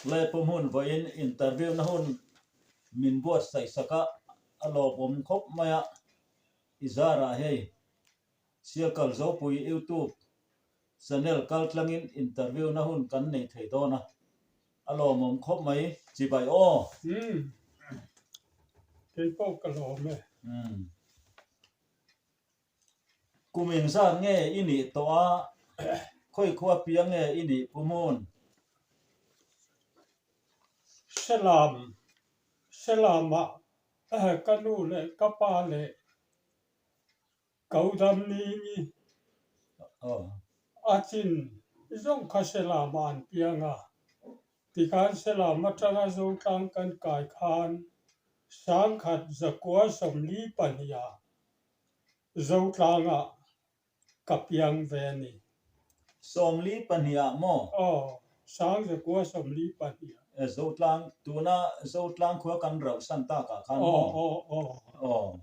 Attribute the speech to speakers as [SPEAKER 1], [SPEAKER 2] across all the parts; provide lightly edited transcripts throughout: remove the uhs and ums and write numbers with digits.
[SPEAKER 1] Laipu hmun vawiin interview na hun min buatsaih sak a, a lawmawm khawp mai a, i zarah hei Sialkal Zopui YouTube channel kal tlangin interview na hun kan nei thei dawn a, a lawmawm khawp mai chibai aw.
[SPEAKER 2] Umm kei pawh ka lawm e.
[SPEAKER 1] Umm kum engzat nge i nih tawh a, khawi khua piang nge i nih Pu Hmun?
[SPEAKER 2] Selam, Selamah ka nu leh ka pa leh Kodamnini a chin zawng kha Selam-ah an piang a, tikhan Selam atanga Zotlang kan kai khan 1000 142 ah Zotlangah ka piang ve a ni.
[SPEAKER 1] 42 ah maw?
[SPEAKER 2] Aw, 1942 ah.
[SPEAKER 1] Zotlang, tuna Zotlang khua kan rauhsan takah khan maw?
[SPEAKER 2] Aw, aw, aw.
[SPEAKER 1] Aw.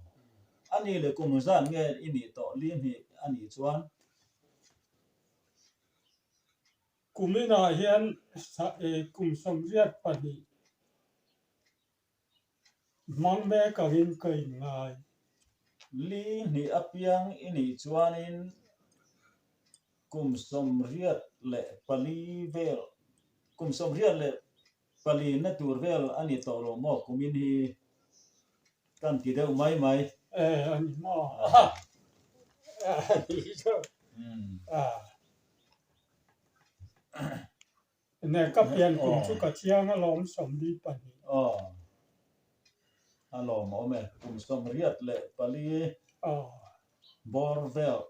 [SPEAKER 1] A nih leh kum zan nge i nih tawh li hnih a nih chuan?
[SPEAKER 2] Kuminah hian kum 82 hmang mek angin ka inngai.
[SPEAKER 1] Li hnih apiang i nih chuanin kum 84 vel, kum 84 na tur vel a ni tawh lo maw kumin hi kan ti deuh mai mai.
[SPEAKER 2] E a ni maw? A ni chu. Ne ka pian kum chu ka chiang alawm 42.
[SPEAKER 1] Aw a lawmawm e kum 84 bawr vel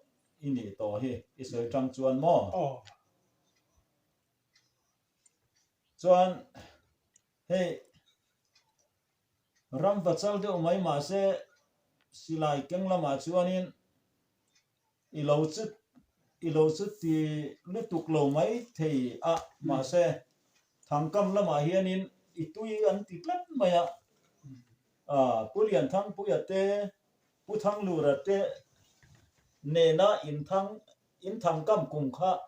[SPEAKER 1] i nih tawh hi i sawi tang chuan maw?
[SPEAKER 2] Aw.
[SPEAKER 1] Chuan hei ram va chal deuh mai mahse silai keng lamah chuanin i lo chu i lo chu ti lutuk lo mai thei a mahse thangkam lamah hianin i tui an ti tlat mai a, Pu Lianthangpuia te Pu Thanglura te nena inthang inthangkam kum kha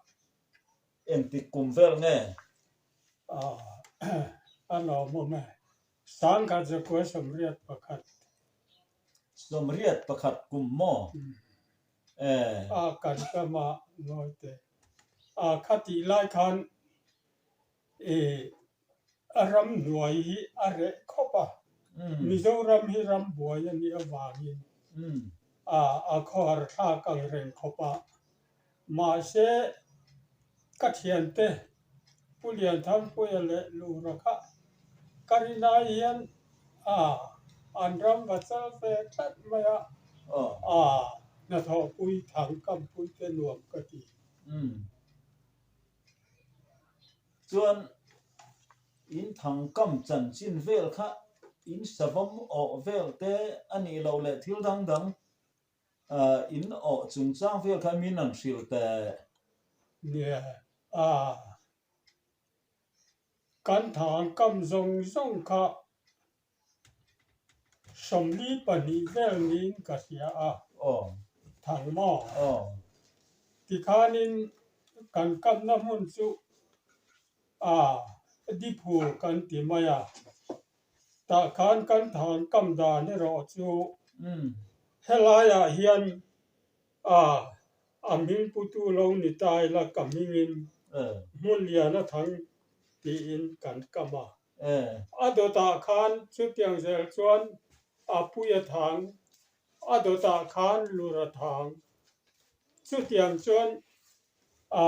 [SPEAKER 1] Engtik kum vel nge?
[SPEAKER 2] A lawmawm e. 1981.
[SPEAKER 1] 81 kum maw? E.
[SPEAKER 2] A kan kam a ngawi teh. A khatih lai khan e a ram hnuai hi a reh khawp a. Mizoram hi ram buai a nih avangin a khawhar thlak ang reng khawp a. Mahse, ka thiante Pu Lianthangpuia leh Lura kha ka rinai hian an ram va chal ve tlat mai a, hnathawhpui thangkampui te nuam ka ti.
[SPEAKER 1] Chuan in thangkam chanchin vel kha in savawm awh vel te a nih loh leh thil dang dang in awh chungchang vel kha min an hrilh teh.
[SPEAKER 2] Nia, a kan thangkam zawng zawng kha 42 vel niin ka hria a. Thang maw? Tikhanin kan kapna hmun chu a diphul kan ti mai a. Tah khan kan thang kam dan erawh chu helaiah hian a a hming putu lo ni ta ila ka hmingin hmun lian a thang tiin kan kam a. A dawtah khan chutiang zel chuan a pui a thang, a dawtah khan lur a thang. Chutiang chuan a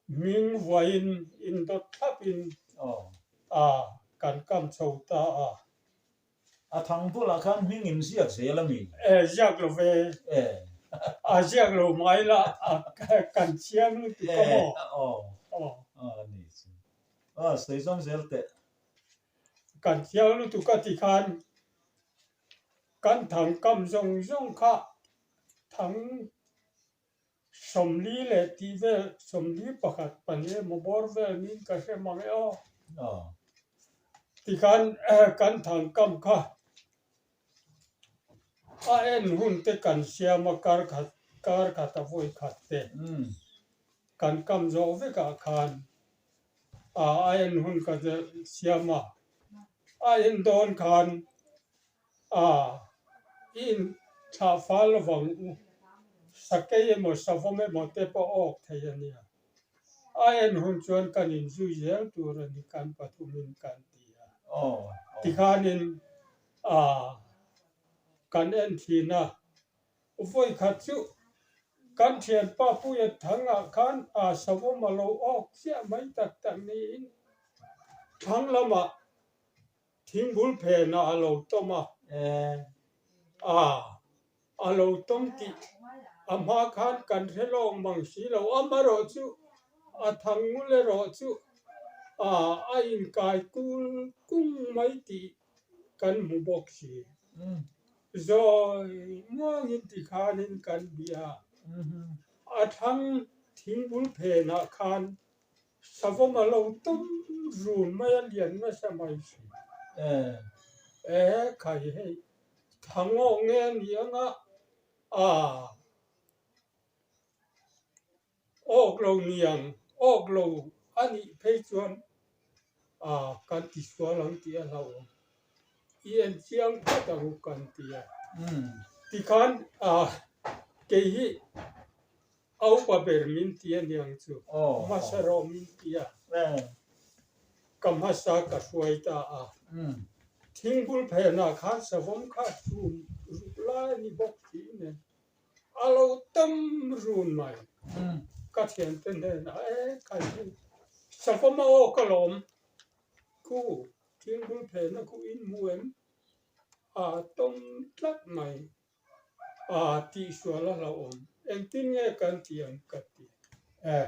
[SPEAKER 2] hming vuahin indawt thlapin a kan kam chho ta a.
[SPEAKER 1] A thang bulah khan hming in ziak zel a mi?
[SPEAKER 2] E, ziak lo ve.
[SPEAKER 1] E.
[SPEAKER 2] A ziak lo mai la, a kan chiang lutuk a maw?
[SPEAKER 1] E, aw.
[SPEAKER 2] Aw.
[SPEAKER 1] Aw, a ni chu. Aw, sawi zawm zel teh.
[SPEAKER 2] Kan chiang lutuk a ti khan kan thang kam zawng zawng kha thang 40 leh tih vel, 41 pahnih emaw bawr vel niin ka hre mang e aw. Tikhan kan thangkam kha a en hun te kan siam a, kar khat kar khat a vawi khat te kan kam zawh vekah khan A en hun ka siam a, a en dawn khan i inthlah fal lovang u, sakei emaw savawm emaw te pawh a awk thei a nia. A en hun chuan kan inzui zel tur a ni kan pathumin kan ti a. Tikhanin kan en thin a, Vawikhat chu kan thianpa Puia Thangah khan a savawm a lo awk chiah mai tak tak niin thlang lamah thingbul phenah a lo tawm a, a a lo tawm tih a hma khan kan hre lawk mang si lo, amaherawh chu a thang ngul erawh chu a a inkai kul kung mai tih kan hmu bawk si. Zawi muangin tikhanin kan bia a, a thlang thingbul phenah khan savawm a lo tum run mai a, lian nasa mai si. E khai hei thangawh nge a ni anga a awk lo niang awk lo a nih phei chuan ah kan ti sual ang tih a hlauhawm i en chiang phawt ang u kan ti a tikhan ah kei hi a upa ber min ti a niang chu hmasa rawh min ti a ka hmasa ka hruai ta a thingbul phenah khan savawm kha chhum ruk lai a ni bawk tih nen. A lo tam run mai. Ka thiante hnenah e kai hi Savawm a aw ka lawm khu thingbul phehna khu in hmu em? A tawm tlat mai. A tihsual a hlauhawm. Engtin nge kan ti ang ka ti. E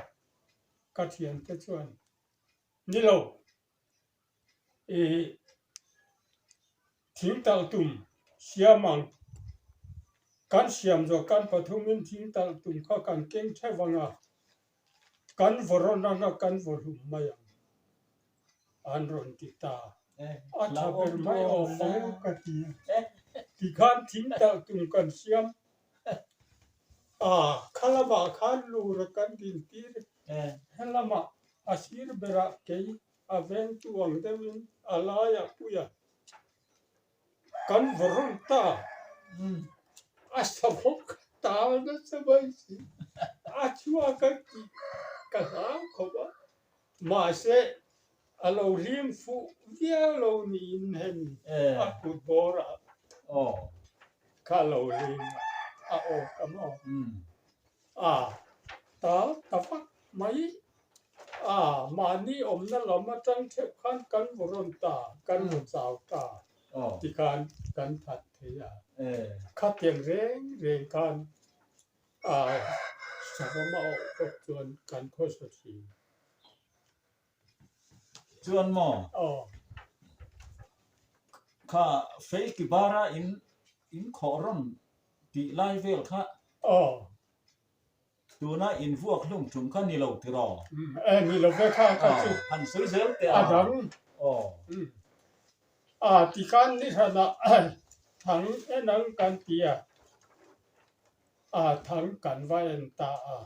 [SPEAKER 2] ka thiante chuan ni lo. I thing talh tum siam ang kan siam zawh kan pathumin thing talh tum kha kan keng theuh ang a, kan vaw rawn ang a kan vaw hlum mai ang an rawn ti ta. A tha ber mai aw fo ka ti a, tikhan thing talh tum kan siam a, kha lamah khan lura kan dintir helamah a sir berah kei A vengtu ang deuhin a laiah puia kan vaw rawn ta a savawm kha tal nasa mai si a chhuak a tih ka hlau khawp a mahse a lo hlim fuh viau lo niin hemi a kut bawrah kha lo hlim a awk a maw a tal ta vak mai. A, mahni awmna lam atang theuh khan kan vaw rawn ta, kan vaw chau ta tikhan kan that thei a. Khatiang reng reng khan a savawm a awh phawt chuan kan khawsa thin.
[SPEAKER 1] Chuan maw? Kha fei ki bara in in khawh rawn tih lai vel kha. Tuna in vuak hlum tum kha ni lo tiraw?
[SPEAKER 2] E ni lo ve kha kha chu.
[SPEAKER 1] Han sawi zel teh a.
[SPEAKER 2] A dang.
[SPEAKER 1] Aw.
[SPEAKER 2] A tikhan ni hranah thang en ang kan ti a, a thang kan va en ta a.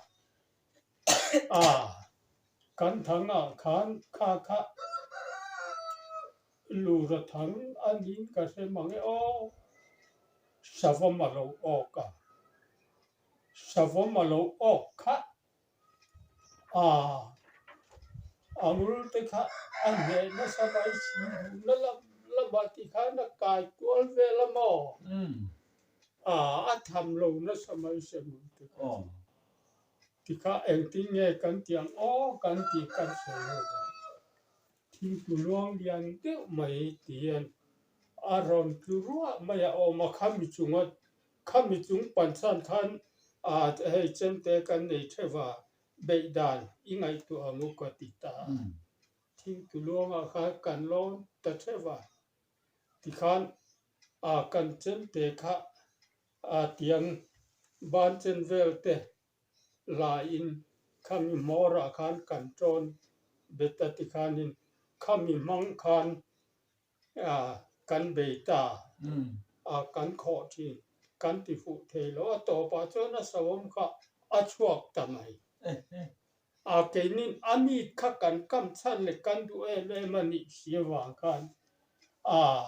[SPEAKER 2] A kan thang ah khan kha kha lura thang a niin ka hre mang e aw. Savawm a lo awk a. Savawm a lo awk kha a, a ngul te kha a hneh nasa mai si duhna lam lamah ti khan a kai kual vel a maw? A, a tham lo nasa mai se ngul te kha chu. Tikha engtin nge kan tih ang aw kan tih kan sawi ho dan. Thingtu luang lian deuh mai ti hian a rawn tlu ruah mai a awm a, khami chunga Khami chung panchhan khan hei chemte kan nei theuh a, beih dan i ngaihtuah ang u ka ti ta a. Thingtu luangah khan kan lawn ta theuh a, tikhan kan chemte kha tiang ban chen vel te laiin khami hmawrah khan kan tawn bet a tikhanin khami hmang khan kan bei ta a, kan khawh thin, kan ti fuh thei lo. A tawpah chuan a savawm kha a chhuak ta mai. A keinin a mit kha kan kam chhan leh kan duh em em a nih si avang khan a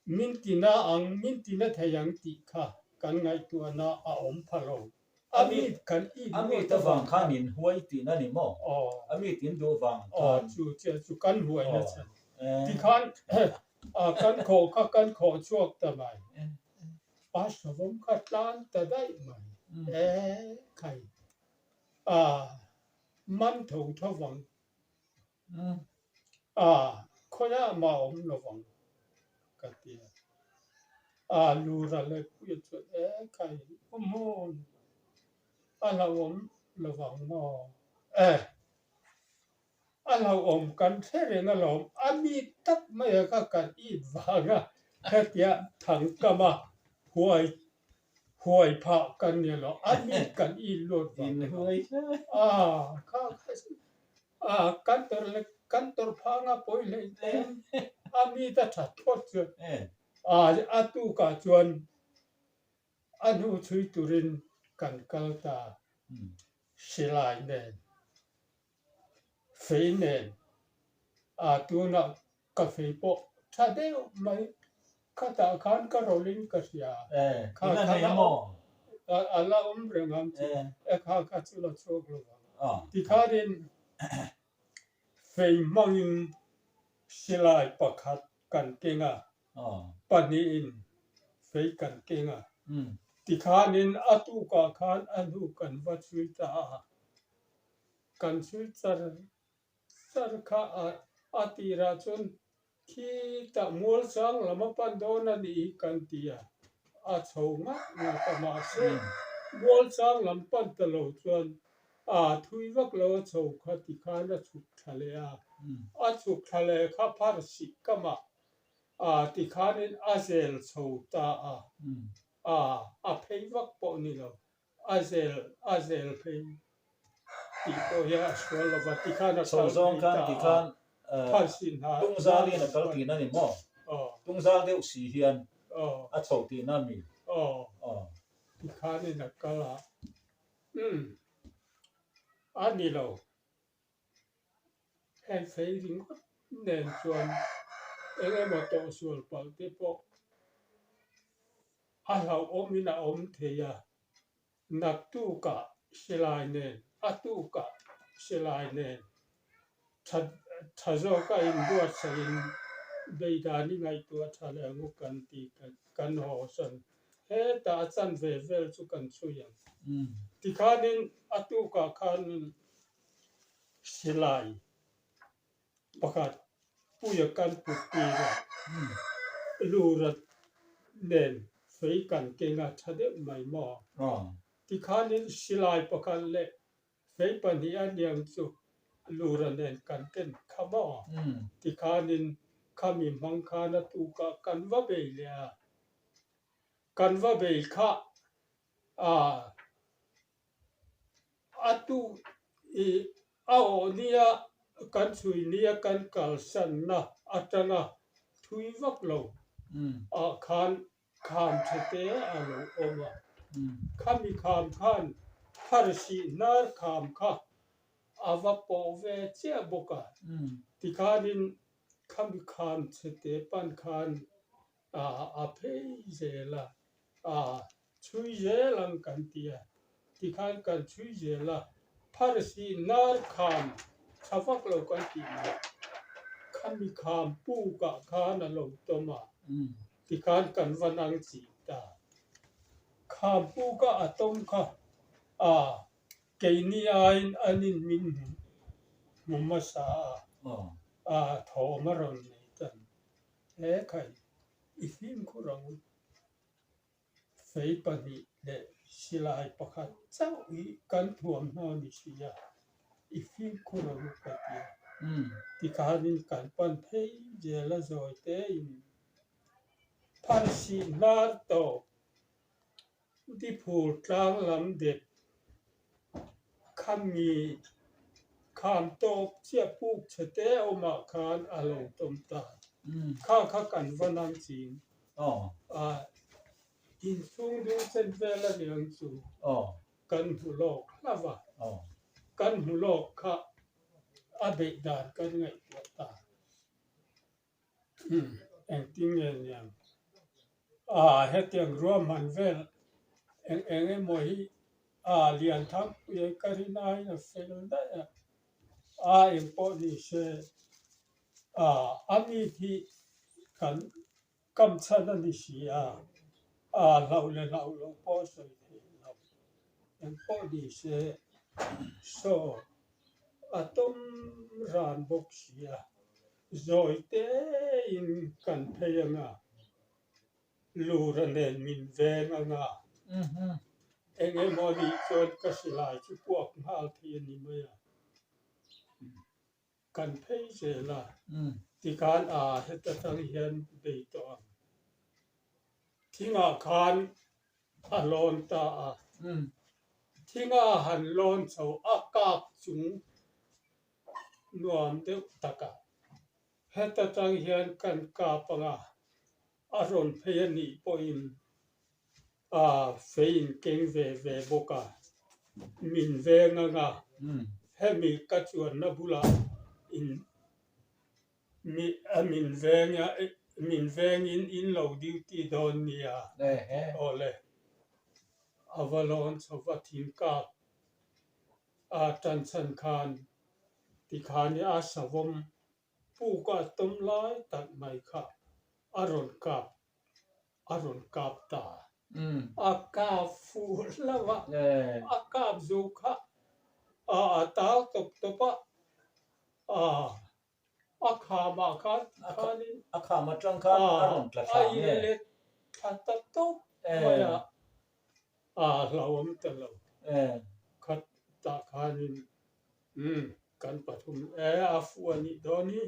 [SPEAKER 2] min tina ang, min tina thei ang tih kha kan ngaihtuahna a awm pha lo. A mit kan it
[SPEAKER 1] A mit avang khan in huai tihna ni maw? A mit in duh vang khan.
[SPEAKER 2] Aw, chu chiah chu kan huaina chhan. Tikhan kan khawh kha kan khawh chhuak ta mai. A savawm kha tlan ta daih mai. E khai. A man tho tho vang. A khawiah mah awm lo vang ka ti a. A lura leh puia chuan e khai u hmun a hlauhawm lo vang maw? E a hlauhawm kan hre reng alawm a mi tak mai a kha kan it vang a hetia thangkam a huai huai phah kan ni lo a mi kan it lut vang a kha kha a kan tawrh leh kan tawrh phah anga pawi hlei tlem a mi ta that phawt chuan a a tukah chuan a hnu chhui turin kan kal ta silai nen fei nen a tunah ka fei pawh tha deuh mai khatah khan ka rawlhin ka hria kha kha a la awm reng ang chu e kha kha chu la chhuak lo vang tikhanin fei hmangin silai pakhat kan keng a pahnihin fei kan keng a tikhanin a tukah khan a hnu kan va chhui ta a kan chhui char char kha a tirah chuan khitah mual chang lam a pan dawn a nih hi kan ti a, a chho ngat ngat a mahse mual chang lam pan ta lo chuan a thui vak lo a chho kha tikhan a chhuk thla leh a, a chhuk thla leh kha phar sih kamah a tikhanin a zel chho ta a, a a phei vak pawh ni lo. A zel a zel phei tih pawh hi a sual lo va, tikhan a kal
[SPEAKER 1] phei ta a, Tungzalin a kal tihna ni maw? Tungzal deuh si hian a chho tihna mi?
[SPEAKER 2] Aw, tikhanin a kal a, umm, a ni lo. Heng fei ringawt nen chuan eng emaw tawhsual palh te pawh a hlauhawmin a awm thei a, naktukah silai nen, a tukah silai nen tha tha zawka inbuatsahin beidan i ngaihtuah tha leh ang u kan ti kan haw sawn hetah a chanve vel chu kan chhui ang. Tikhanin a tukah khan Silai pakhat puia kan put tir a, lura nen fei kan keng a tha deuh mai maw? Tikhanin silai pakhat leh fei pahnih a niang chu lura nen kan ken kha maw? Tikhanin khami hmang khan a tukah kan va bei leh a, kan va bei kha a. A tu i a awh nia kan chhui nia kan kalsanna atanga thui vak lo ah khan kham tha te a lo awm a. Khami kham khan pharsih hnar kham kha a va pawh ve chiah bawk a. Tikhanin khami kham chhe te pan khan a phei zel a. A chhui zel ang kan ti a, tikhan kan chhui zel a, Pharsi nar kham tha vak lo kan tih mai, khami kham pukah khan a lo tawm a, tikhan kan va nang chih ta. Kham puka a tawm kha a keini aiin an in min hmu hmasa a, a thawm a rawn nei tan. He khai i fimkhur ang u. Fei pahnih leh silai pakhat chauh hi kan thuamhnaw ni si a, i fimkhur ang u ka ti a. Tikhanin kan pan phei zel a zawi tein pharsih hnar tawp Diphur tlang lam dep khami kham tawp chiah puk chhe te awmah khan a lo tawm ta. Kha kha kan va nang ching a, inchhung dung chen vel a niang chu kan hmu lawk hlauh a. Kan hmu lawk kha a beih dan kan ngaihtuah ta. Engtin nge niang? Aa hetiang ruahman vel eng eng emaw hi aa lian thang pui a ka rin aiin a fel daih a. Aa eng pawh ni se aa a mi hi kan kam chhan a ni si a, aa hlauh leh hlauh loh pawh a sawi theih lo. Eng pawh ni se saw a tawm ran bawk si a. Zawi tein kan phei anga, lura nen min veng anga, eng emaw nih chuan ka silai chu puak nghal thei a ni mai a, kan phei zel a, tikhan a heta tang hian bei tawh ang. Thingah khan a lawn ta a, thinga han lawn chho a kak chung nuam deuh tak a, heta tang hian kan kap anga a rawn phei a nih pawhin a fei in keng ve ve bawk a, min veng anga hemi ka chuanna bulah in mi a min veng a min vengin in lo duty dawn nia awle a va lawn chho va thingkap A tan chhan khan tikhan i a savawm puk a tawm lai tak mai kha a rawn kap a rawn kap ta. A kap fuh hlauh a, a kap zo kha a a tal tawp tawp a, a a khamah khan tikhanin
[SPEAKER 1] A kham atang khan a rawn tla thla
[SPEAKER 2] a inlet thla ta tawp mai a. A hlauhawm ta lo. Khat tah khanin umm kan pathum e a fuh a nih dawn hi.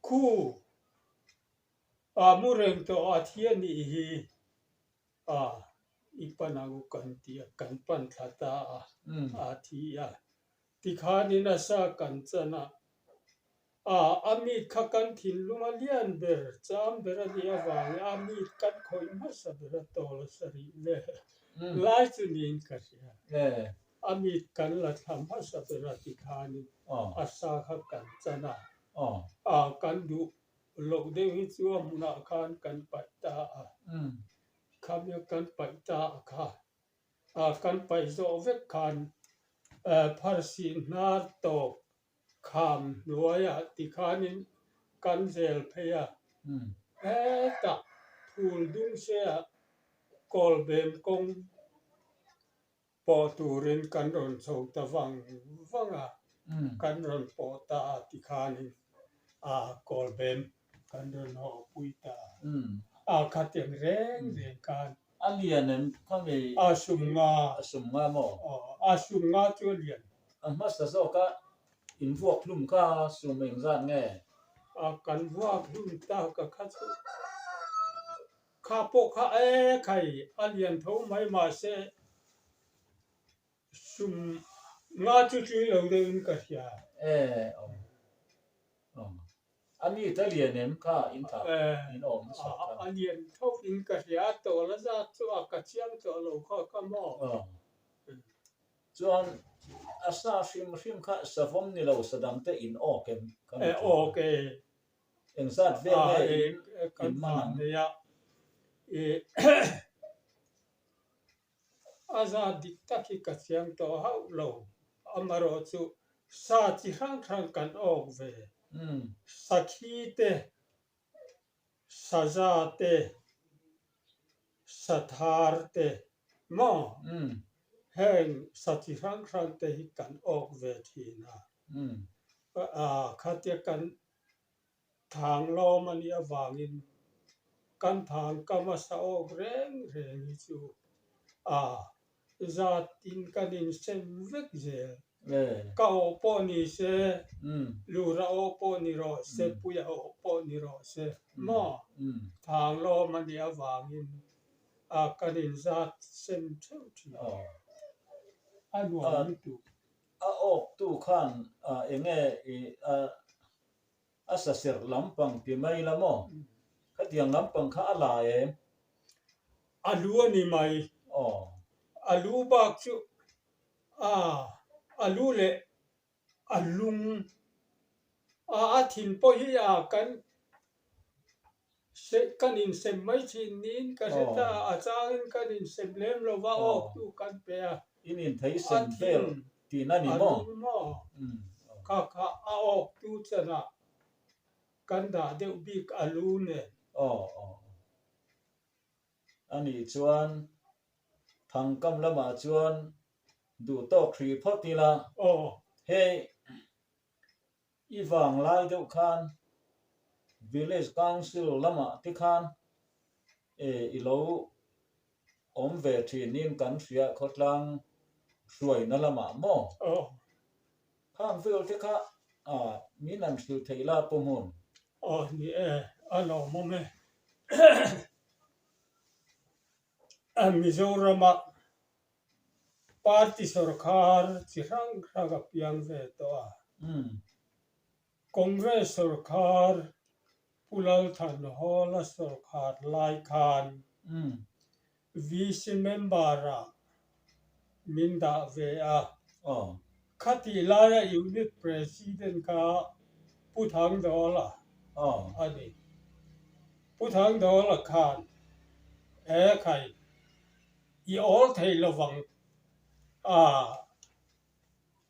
[SPEAKER 2] Khu a mu reng tawh a thi a nih hi a i pan ang u kan ti a, kan pan thla ta a, a thi a. Tikhanin a sa kan chan a, A, a mit kha kan thinlung a lian ber, cham ber a nih avangin a mit kan khawih hmasa ber a tawl a sarih vel lai chu niin ka hria. A mit kan la thla hmasa ber a ti khanin a sa kha kan chan a, a kan duh loh deuh hi chu a hmunah khan kan paih ta a, khami kan paih ta a kha a kan paih zawh vek khan pharsih hnar tawp Kham hnuaiah tikhanin kan zel phei a, hetah phul dung seah kawlbem kawng pawh turin kan rawn chho ta vang vang a, kan rawn pawh ta a tikhanin a kawlbem kan rawn haw pui ta a, khatiang reng reng khan.
[SPEAKER 1] A lian em kha mi?
[SPEAKER 2] A sum nga.
[SPEAKER 1] A sum nga maw?
[SPEAKER 2] Aw, a sum nga chu a lian.
[SPEAKER 1] A hmasa zawk a, in vuak hlum kha sum engzat nge?
[SPEAKER 2] A kan vuak hlum ta ka kha chu kha pawh kha e khai a lian tho mai mahse sum nga chu tui lo deuh in ka hria.
[SPEAKER 1] E aw aw. A mi ta lian em kha in thah in awm hmasak kha.
[SPEAKER 2] A lian tho in ka hria a tawl a zat chu a ka chiang tawh lo kha ka maw.
[SPEAKER 1] Chuan a sa hrim hrim kha savawm ni lo sadang te in awk em
[SPEAKER 2] kha mi tih. Awk e.
[SPEAKER 1] Engzat vel nge in man ang.
[SPEAKER 2] A zat dik tak hi ka chiang tawh hauh lo. Amarawh chu sa chi hrang hrang kan awk ve. Sakhi te, saza te, sathar te maw? Heng sa chi hrang hrang te hi kan awk ve thin a. Khatia kan Thang lawm a nih avangin kan thang kam a sa awk reng reng hi chu a zat in kan insem vek zel. Ka awh pawh ni se, lura awh pawh ni rawh se, puia awh pawh ni rawh se maw? Thang lawm a nih avangin a kan inzat sem theuh thin. A nuam lutuk.
[SPEAKER 1] A awktu khan eng nge i a A saserh lampang ti mai la maw? Khatiang lampang kha a la em?
[SPEAKER 2] A lu a ni mai.
[SPEAKER 1] Aw.
[SPEAKER 2] A lu bak chu a A lu leh a lung a a thin pawh hi a kan kan insem mai thin niin ka hre ta a, a changin kan insem lem lo va awk tu kan pe a, a thin a lung maw kha kha a awk tu chanah kan dah deuh bik a lu nen.
[SPEAKER 1] Anih chuan Thangkam lamah chuan duh tawk hrih phawt ila. Hei i vang lai deuh khan Village Council lamah te khan i lo awm ve thinin kan hria khawtlang hruaina lamah maw? Khang vel te kha min han hrilh theih la Pu Hmun?
[SPEAKER 2] Aw ni e, a lawmawm e. Mizorama party sorkar chi hrang hrang a piang ve tawh a. Congress sorkar Pu Lalthanhawla sorkar lai khan VC member-ah min dah ve a. Khatih laia Unit President kha Pu Thangdawla a ni. Pu Thangdawla khan, E khai, i awl thei lovang a,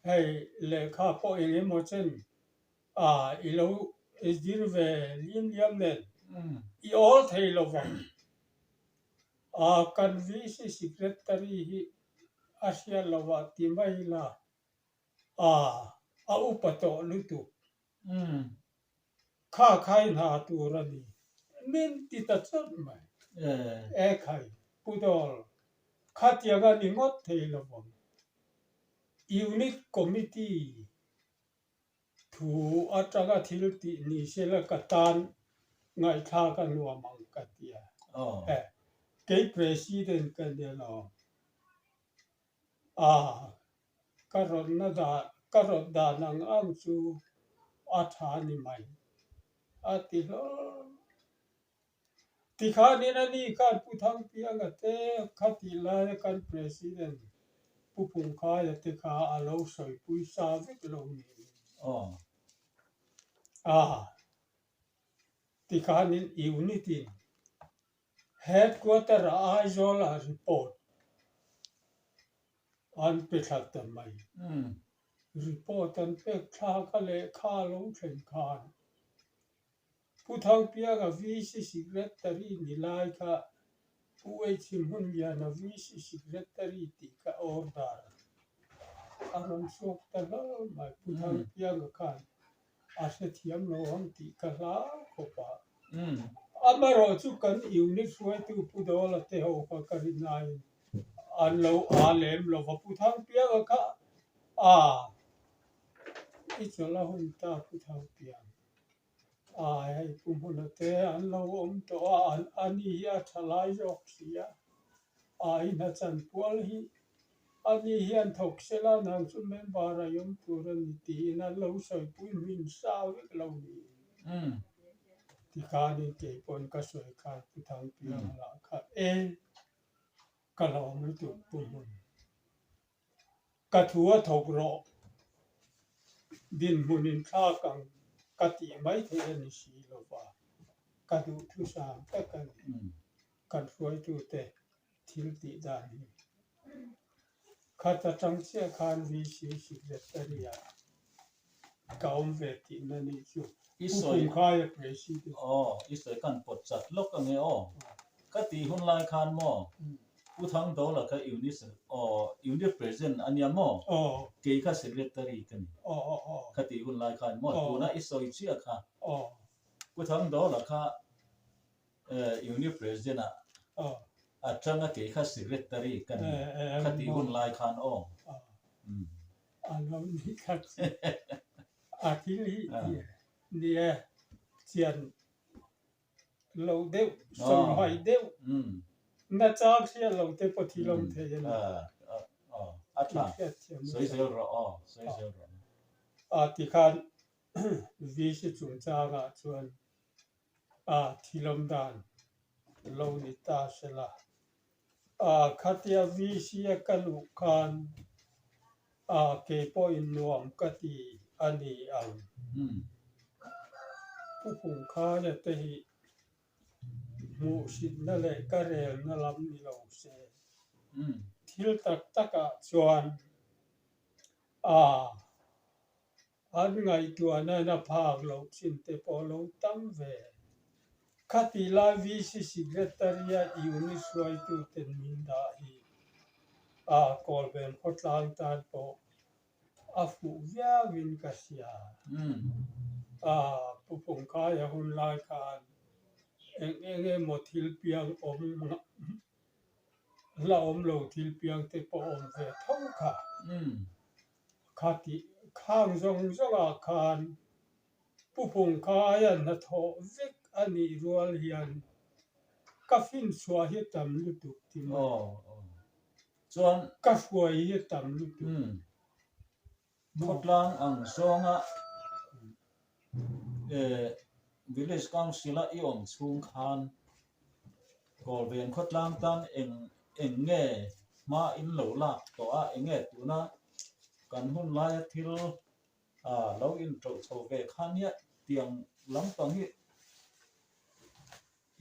[SPEAKER 2] hei lehkha pawh eng emaw chen a, i lo zir ve liam liam nen i awl thei lovang. A kan VC Secretary hi a hriat loh ah ti mai ila a a upa tawh lutuk. Kha khai hna tur a ni. Min ti ta chawt mai. E khai, Pu Dawl, khatiang a ni ngawt thei lo vang. Unit Committee Thu atanga thil tih ni sela ka tan ngaihthlak a nuam ang ka ti a. E, kei President ka ni alawm. A, ka rawtna dan, ka rawt dan ang ang chu a tha ni mai, a ti hlawl. Tikhanin a ni khan Pu Thangpianga te khatih laia kan President Pu Pungkhaia te kha a lo sawipui sa vek lo niin a tikhanin unit in Headquarter ah Aizawl ah report an pe thla ta mai. Report an pek thlak a lehkha a lo thlen khan Pu Thangpianga VC Secretary ni lai kha Pu H Hmunliana VC Secretary tih kha order a rawn chhuak ta hlauh mai. Pu Thangpianga khan a hrethiam lo ang tih ka hlau khawp a. Amaherawh chu kan unit hruaitu Pu Dawla te ho kha ka rin laiin an lo aa lem lo va. Pu Thangpianga kha a i chawlh a hun ta Pu Thangpiang. Ai hei pu hmuna te an lo awm tawh a, an ani hi a tha lai zawk si a, ai hnachan pual hi ani hian thawk sela nang chu member a awm tur a ni tiin an lo sawipui hmin sa vek lo niin tikhanin kei pawn ka sawi khan Pu Thangpianga lah kha e ka lawm lutuk pu hmun. Ka thu a thawk rawh. Dinhmun in thlak ang ka tih mai theih a ni si lo va, ka duhthusam tak a ni. Kan hruaitute thil tih dan hi. Khat atang chiah khan VC Secretary ah ka awm ve tihna nih chu.
[SPEAKER 1] I
[SPEAKER 2] Pu
[SPEAKER 1] sawi
[SPEAKER 2] Pumkhaia President.
[SPEAKER 1] Aw, i sawi khan pawt chat lawk ange aw. Ka tih hun lai khan maw Pu Thangdawla kha unit aw unit president a nia maw?
[SPEAKER 2] Aw.
[SPEAKER 1] Kei kha secretary ka ni.
[SPEAKER 2] Aw aw aw.
[SPEAKER 1] Ka tih hun lai khan maw
[SPEAKER 2] Aw.
[SPEAKER 1] tuna i sawi chiah kha
[SPEAKER 2] Aw.
[SPEAKER 1] Pu Thangdawla kha unit president ah
[SPEAKER 2] Aw.
[SPEAKER 1] atanga kei kha secretary ka ni.
[SPEAKER 2] Eh eh
[SPEAKER 1] Ka tih
[SPEAKER 2] maw.
[SPEAKER 1] hun lai khan aw.
[SPEAKER 2] Aw.
[SPEAKER 1] Umm.
[SPEAKER 2] A lo ni khat a thil hi ni e chian lo deuh sawi hmaih deuh na chang hriat lo te pawh thil awm thei a ni.
[SPEAKER 1] A tha sawi zel rawh aw sawi zel rawh.
[SPEAKER 2] A tikhan VC chungchangah chuan a thil awm dan lo ni ta sela. A khatia VC a ka luh khan. A, kei pawhin nuam ka ti a ni ang. Pu Phungkhaia te hi hmuhsitna leh ka relna lam ni lo se, thil tak takah chuan a an ngaihtuahna in a phak loh chin te pawh lo tam ve. Khatih lai VC Secretary-a unit hruaituten min dah hi a Kawlben khawtlang tan pawh a fuh viauin ka hria. A Pu Phungkhaia hun lai khan eng eng emaw thil piang awm la awm lo thil piang te pawh awm ve tho kha. Khatih khang zawng zawngah khan Pu Phungkhaia hnathawh vek a nih rual hian ka finchhuah hi tam lutuk ti mai.
[SPEAKER 1] Chuan
[SPEAKER 2] ka hruai hi tam lutuk.
[SPEAKER 1] Khawtlang ang zawnga Village Council-a i awm chhung khan Kawlven khawtlang tan eng eng nge hma in lo lak tawh a, eng nge tuna kan hun laia thil lo inṭawlh chho ve kha nia tiang lampang hi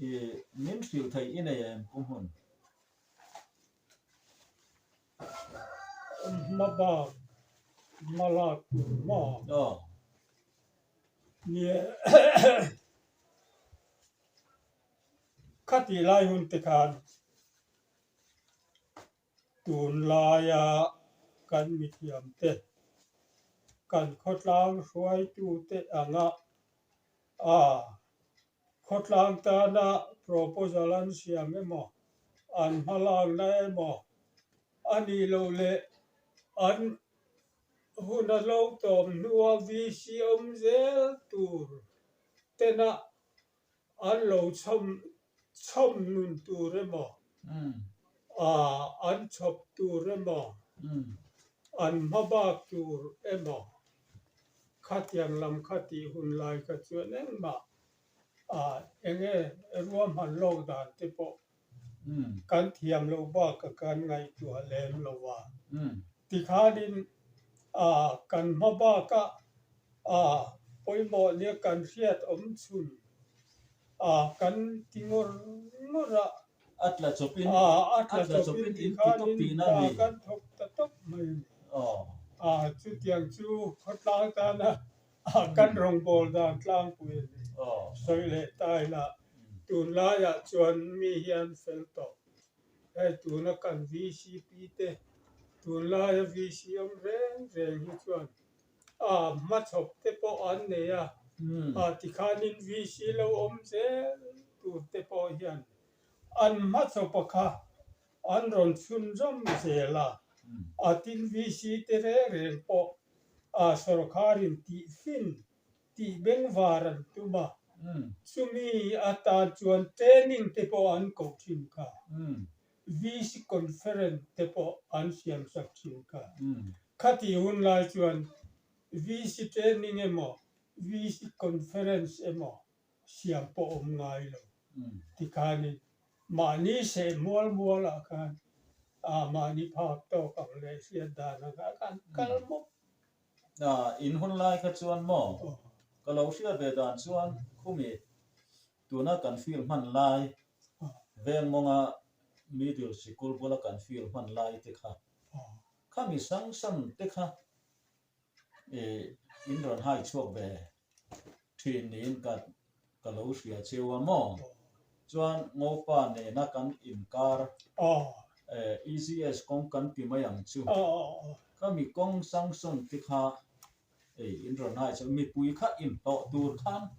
[SPEAKER 1] I min hrilh theih i nei em Pu Hmun?
[SPEAKER 2] Hma bak hma lak tur maw?
[SPEAKER 1] Aw.
[SPEAKER 2] Nia khatih lai hun te khan tunlaia kan mithiam te kan khawtlang hruaitute anga a Khawtlang tana proposal an siam emaw, an hmalakna emaw a nih loh leh an hun a lo tawm hnua VC awm zel tur tena an lo chhawm chhawm nun tur emaw, an chhawp tur emaw, an hmabak tur emaw Khatiang lam kha tih hun lai kha chuan engmah ah eng nge ruahman lawk dan te pawh kan thiam loh bakah kan ngaihtuah lem lo a. Tikhanin ah kan hma bakah ah pawimawh nia kan hriat awm chhun ah kan ti ngawr ngawr a.
[SPEAKER 1] A tla chawpin
[SPEAKER 2] a tla chawpin in ti tawp tihna a ni. Kan thawk ta tawp mai a ni. A chutiang chu khawtlang tana kan rawngbâwl dan tlangpui a ni. Sawi leh ta ila tunlaiah chuan mi hian fel tawh. Hei tuna kan VCP te tunlaia VC awm reng reng hi chuan a hmachhawp te pawh an nei a, a tikhanin VC lo awm zel tur te pawh hian an hmachhawpa kha an rawn chhunzawm zel a, a tin VC te reng reng pawh a sawrkharin tihfin tih bengvar an tum a, chumi atan chuan training te pawh an koh thin kha. VC Conference te pawh an siam sak thin kha. Khatih hun lai chuan VC Training emaw VC Conference emaw siam pawh awm ngai lo. Tikhanin mahni seh mual mualah khan mahni phak tawk ang leh hriat dan angah khan kal mawp.
[SPEAKER 1] In hun lai kha chuan maw ka lo hriat ve dan chuan khumi Tuna kan field hman lai, veng mawnga middle sikul bula kan field hman lai te kha, khami sang sang te kha in rawn hai chhuak ve thin niin ka ka lo hria cheu a maw? Chuan Ngopa nena kan inkar ECS kawng kan ti mai ang chu, khami kawng sanction te kha Ei, in rawn hai chuan mipui kha inhlawh tur khan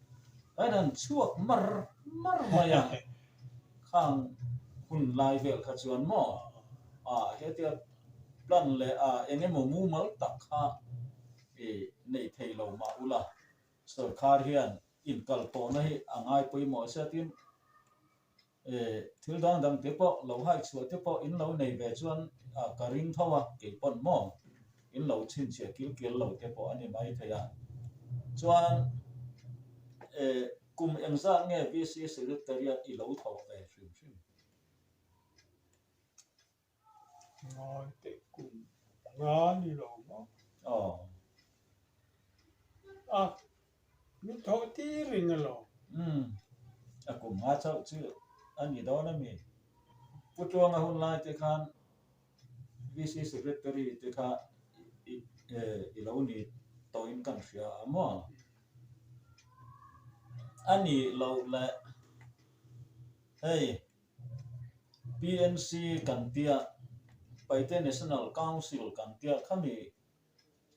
[SPEAKER 1] an han chhuak mar mar mai a, khang hun lai vel kha chuan maw ah hetia plan leh ah eng emaw mumal tak kha i nei thei lo mah ula, sorkar hian inkalpawhna hi a ngai pawimawh sia tin Thil dang dang te pawh lo hai chhuah te pawh in lo nei ve chuan ka ring tho a, kei pawn maw in lo chhinchhiah kil kil lo te pawh a ni mai thei a. Chuan kum engzat nge VC Secretariat i lo thawk ve hrim hrim?
[SPEAKER 2] Ngawi teh kum. nga ni lo maw?
[SPEAKER 1] Aw.
[SPEAKER 2] A, min thawh tir reng alawm.
[SPEAKER 1] Umm, a kum nga chauh chu a ni dawn a mi? Pu Tluanga hun lai te khan VC Secretary te kha i lo ni tawhin kan hria a maw? A nih loh leh hei PNC kan tia, Paite National Council kan tia khami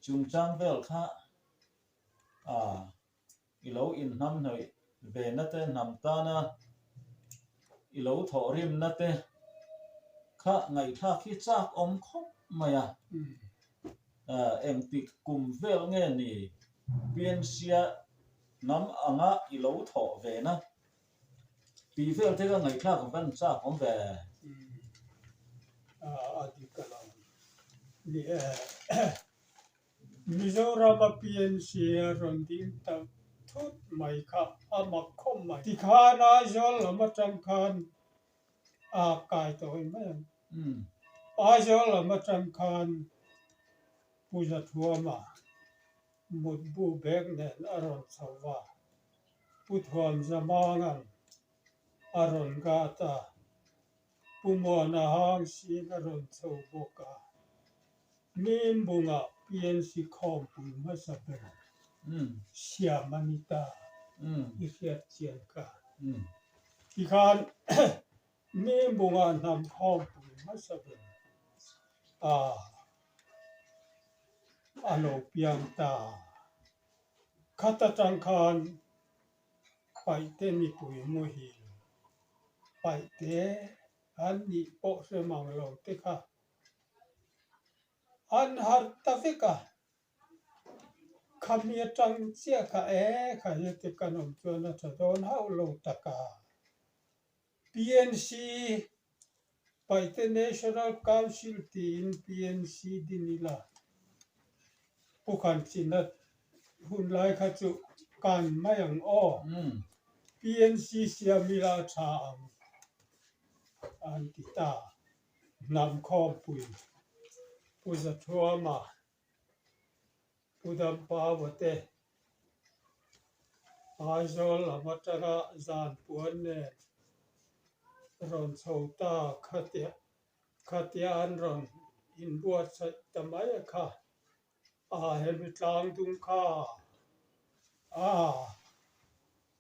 [SPEAKER 1] chungchang vel kha a i lo inhnamhnawih ve na te hnam tana i lo thawhrimna te kha ngaihthlak hi chak awm khawp mai a. Engtik kum vel nge ni PNC-a hnam anga i lo thawh ve na tih vel te kha ngaihthlak van chak awm ve.
[SPEAKER 2] A dik a lo ni e. Mizorama PNC a rawn ding ta thut mai kha a mak khawp mai. Tikhan Aizawl lam atang khan a kai tawh em mai ang. Aizawl lam atang khan Pu Zathuama mutbu bag nen a rawn chho va, Pu Thuamzamanga'n a rawn gat a, Pu Muana hang sing a rawn chho bawk a. Mimbunga PNC khawmpui hmasa ber siam a ni ta i hriat chian kha. Tikhan Mimbunga hnam khawmpui hmasa ber a a lo piang ta. Khat atang khan Paihte mipui muhil, Paihte an nih pawh hre mang lo te kha An harh ta vek a, khami atang chiah kha e kha heti kan awm chuan a tha dawn hauh lo tak a. PNC, Paihte National Council tiin PNC din ila Pu Khanchina hun lai kha chu kan mai ang aw. PNC siam ila a tha ang an ti ta. Hnam khawmpui Pu Zathuama, Pu Dampaua te Aizawl lam atanga zan puan nen rawn chho ta khatia khatia an rawn inbuatsaih ta mai a kha. A hemi tlang dung kha a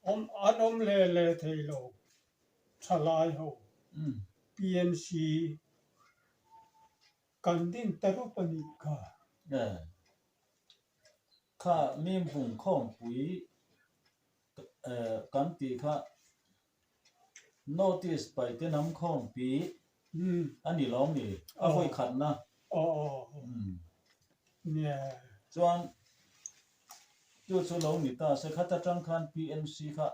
[SPEAKER 2] awm an awm leh leh thei lo thalai ho PNC kan din ta rup a nih kha.
[SPEAKER 1] Kha Mimbung khawmpui kan tih kha Notice paihte hnam khawmpi a ni lawm ni? A vawi khatna. Chuan chu chu lo ni ta se khat atang khan PNC kha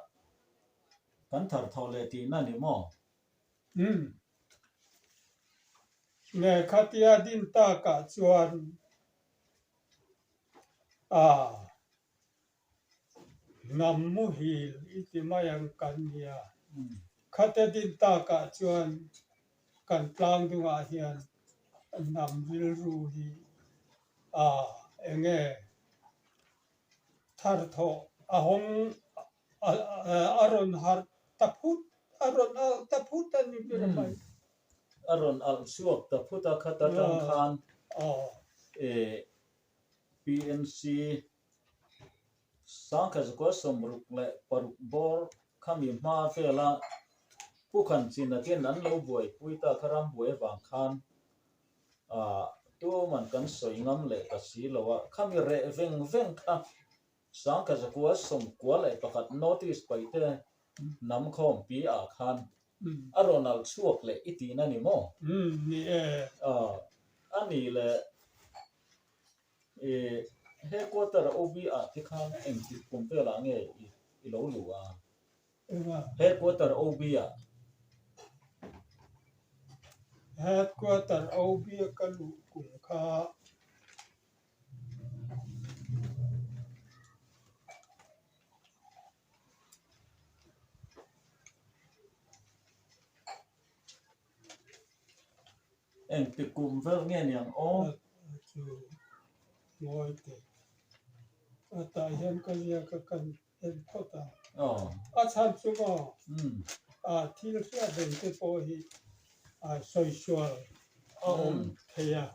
[SPEAKER 1] kan thar thawh leh tihna ni maw?
[SPEAKER 2] Nge khatia din takah chuan a. Hnam muhil i ti mai ang kan nia. Khate din takah chuan kan tlang dungah hian hnam rilru hi a eng nge thar thawh a hawng a rawn harh ta phut a rawn alh ta phut a ni ber mai.
[SPEAKER 1] A rawn alh chhuak ta phut a khat atang khan PNC Sangkhazukua 66 bawr khami hma vela Pu Khanchina ten an lo buaipui ta kha ram buai avang khan tuman kan sawi ngam leh ta si lo a, khami reh veng veng kha 1991 notice paihte hnam khawmpi ah khan a rawn alh chhuak leh i tihna ni maw?
[SPEAKER 2] Ni e.
[SPEAKER 1] A nih leh I headquarter OB ah te khan engtik kum velah nge i lo luh a? Headquarter OB ah.
[SPEAKER 2] Headquarter OB a ka luh kum kha
[SPEAKER 1] Engtik kum vel nge niang aw?
[SPEAKER 2] chu ngawi teh. A tah hian ka ziak a kan en phawt a. A chhan chu maw thil hriat reng te pawh hi sawi sual a awm thei a.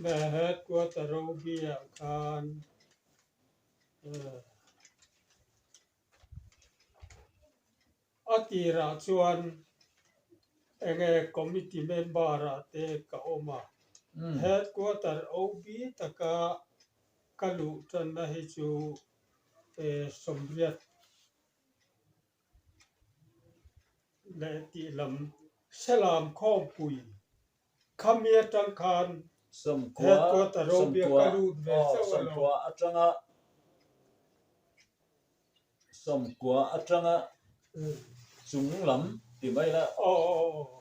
[SPEAKER 2] The headquarter Robia khan a tirah chuan enge committee member ah te ka awm a, headquarter OB taka ka luh tanna hi chu 80 leh tih lam Selam khawmpui khami atang khan headquarter Robia ka lut ve chauh a lo.
[SPEAKER 1] 90 atanga chung lam ti mai la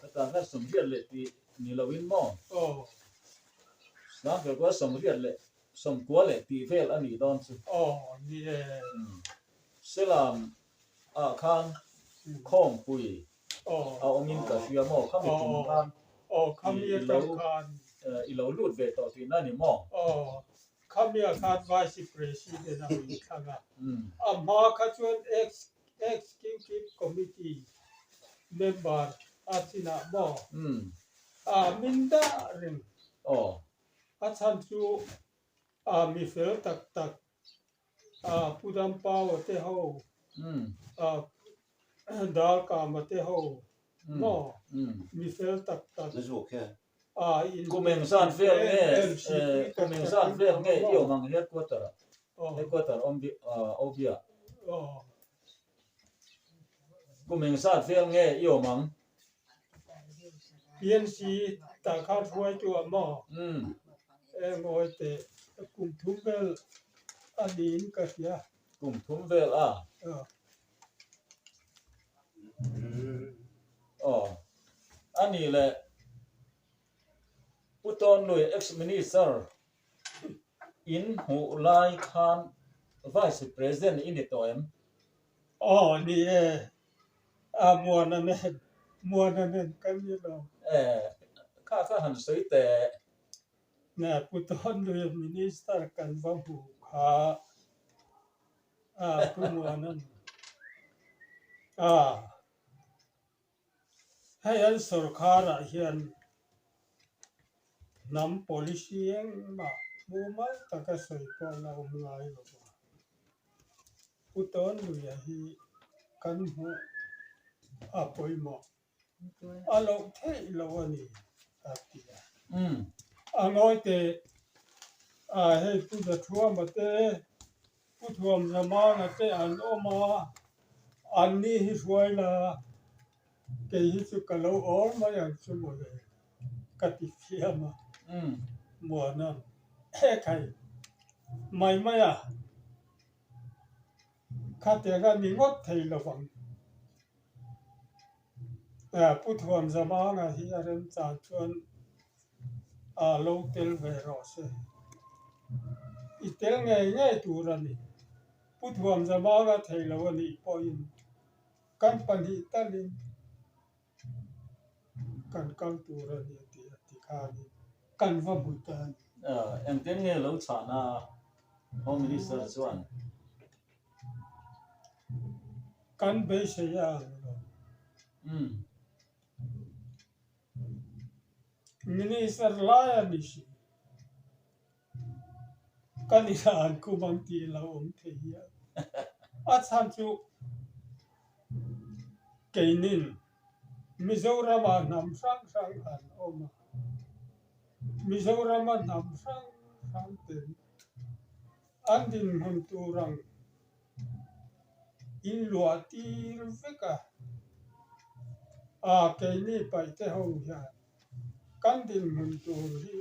[SPEAKER 1] hetah khan 80 leh tih ni loin maw 90 80 leh 90 leh tih vel a nih dawn chu. Selam ah khan khawmpui a awm in ka hria maw? Khami tum khan i lo lut ve tawh tihna a ni maw?
[SPEAKER 2] Aw, khami ah khan Vice President a min thlang a. A hma kha chuan Executive Committee member a chinah maw? A min dah reng. A chhan chu mi fel tak tak Pu Dampaua te ho, Dalkama te ho maw mi fel tak tak
[SPEAKER 1] Kum eng zat vel nge kum eng zat vel nge i awm ang headquarter ah headquarter awm OB ah kum eng zat vel nge i awm ang.
[SPEAKER 2] PNC tah khan hruaitu ah maw? Engawi teh kum thum vel a niin ka hria.
[SPEAKER 1] Kum thum vel a? Aw a ni le Pu Tawnlui ex-minister in hmuh lai khan Vice President i ni tawh em?
[SPEAKER 2] Aw ni e. A Muana nen, Muana nen kan ni lo.
[SPEAKER 1] E, kha kha han sawi teh.
[SPEAKER 2] Nge Pu Tawnluia Minister kan va hmu kha a Pu Muana'n a hei an sawrkharah hian hnam policy engmah mumal taka sawi pawh la awm ngai lo va. Pu Tawnluia hi kan hmuh a pawimawh a loh theih lo a ni a ti a. A ngawi teh a hei Pu Zathuama te, Pu Thuamzamanga te an awm a, anni hi hruai la Kei hi chu ka lo awr mai ang chu mawle ka ti thiam a, Muana'n hekhai mai mai a, khatiang a ni ngawt thei lo vang. Pu Thuamzamanga hi a remchang chuan a lo tel ve rawh se. I tel ngei ngei tur a ni. Pu Thuamzamanga thei lo a nih pawhin Kan pahnih talin kan kal tur a ni a ti a ti khanin kan va hmu ta a ni.
[SPEAKER 1] Engtin nge lo chhahna Home Minister chuan?
[SPEAKER 2] Kan beisei a ang lo. Minister lai a ni si. Kan ina an kum ang tih lo awm thei hian a chhan chu keinin Mizorama hnam hrang hrang an awm a, Mizorama hnam hrang hrang ten an dinhmun tur ang in luah tir vek a, a keini paihte ho hian Kan dinhmun tur hi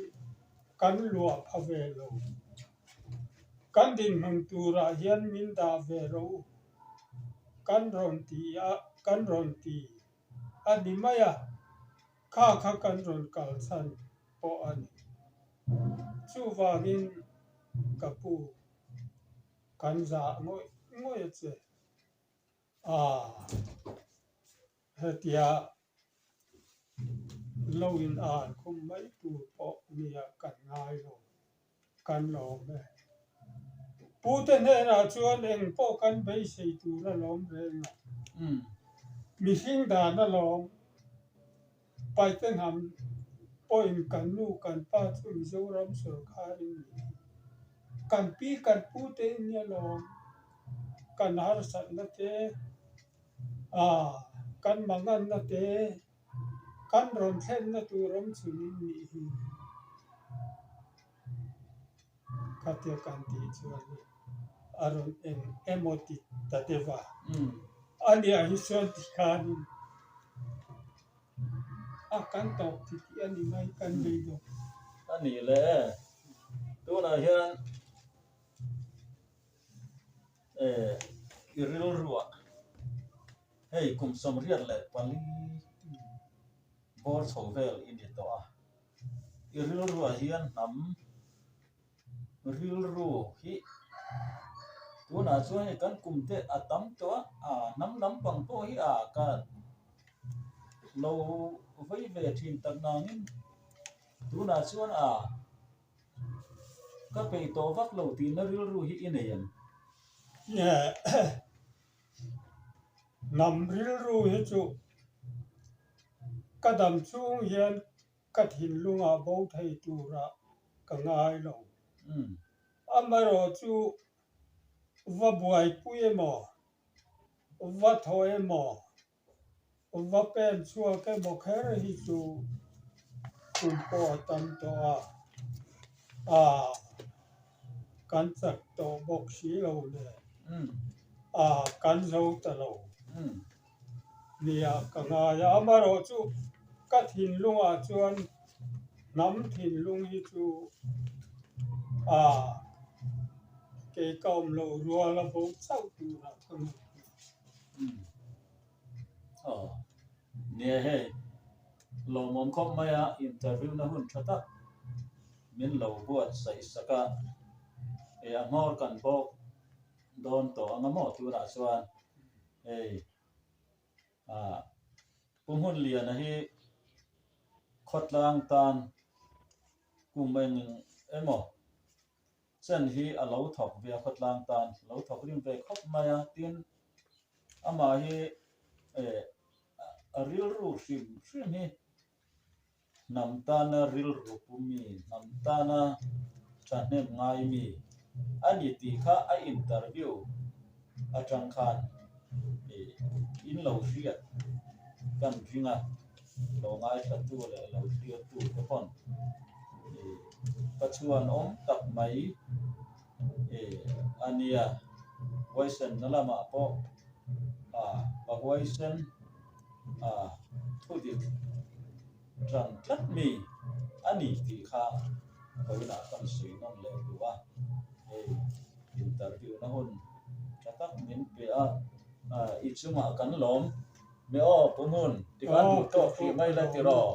[SPEAKER 2] kan luah pha ve lo. Kan dinhmun turah hian min dah ve rawh u. Kan rawn ti a, kan rawn ti a ni mai a, kha kha kan rawn kal chhan pawh a ni. Chuvangin ka pu. Kan zah ngawih ngawih a che. Aa hetia lo in an khum mai tur pawh nia kan ngai lo, kan lawm e. Pute hnenah chuan eng pawh kan beisei tur a lawm reng a, mihring dan a lawm. Paite hnam pawhin kan nu kan pa chu Mizoram sorkar in nih hi. Kan pi kan pu te in nia lawm. Kan harsatna te, ah kan manganna te, kan rawn thlenna tur awm chhun in nih hi. Khatia kan tih chuan a rawn eng emaw ti ta deuh a. A nia hi chuan ti khanin a kan tawp ti tih a ni mai kan nei dawk.
[SPEAKER 1] A ni le e. Tunah hian i rilruah hei kum 84 bawr chho vel i ni tawh a. I rilruah hian hnam rilru hi tunah chuan hei kan kum te a tam tawh a, aa hnam lampang pawh hi aa ka lo vei ve thin tak nangin tunah chuan aa ka peih tawh vak lo tihna rilru hi i nei em?
[SPEAKER 2] Hnam rilru hi chu Ka dam chhung hian ka thinlungah bo thei turah ka ngai lo. Amaherawh chu va buaipui emaw, va thaw emaw, va pen chhuak emaw kher hi chu kum pawh a tam tawh a, aa kan chak tawh bawk si lo nen, aa kan zo ta lo. Nia, ka ngai a, amaherawh chu ka thinlungah chuan hnam thinlung hi chu a kei ka awm loh rual a bo chauh turah ka ngaihtuah.
[SPEAKER 1] Aw, nia hei, lawmawm khawp mai a, interview na hun tha tak min lo buatsaih sak a, e a hmawr kan bawk dawn tawh ang a maw tunah chuan. Hei ah Pu Hmunliana hi khawtlang tan kum eng emaw chen hi a lo thawk ve a khawtlang tan lo thawk rim ve khawp mai a tin amah hi eh a rilru hrim hrim hi Hnam tana rilru pu mi, hnam tana thahnem ngai mi a ni tih kha a interview atang khan in lo hriat kan ring a, lo ngaithlatu leh lo hriattu te pawn ka chhuan awm tak mai a nia. Huaisenna lamah pawh a huaisen. a thu dik tan tlat mi a ni tih kha vawiinah kan sawi nawn leh duh a, hei interview na hun tha tak min pe a, i chungah kan lawm mi aw Pu Hmun tikhan duh tawk hrih mai la tiraw?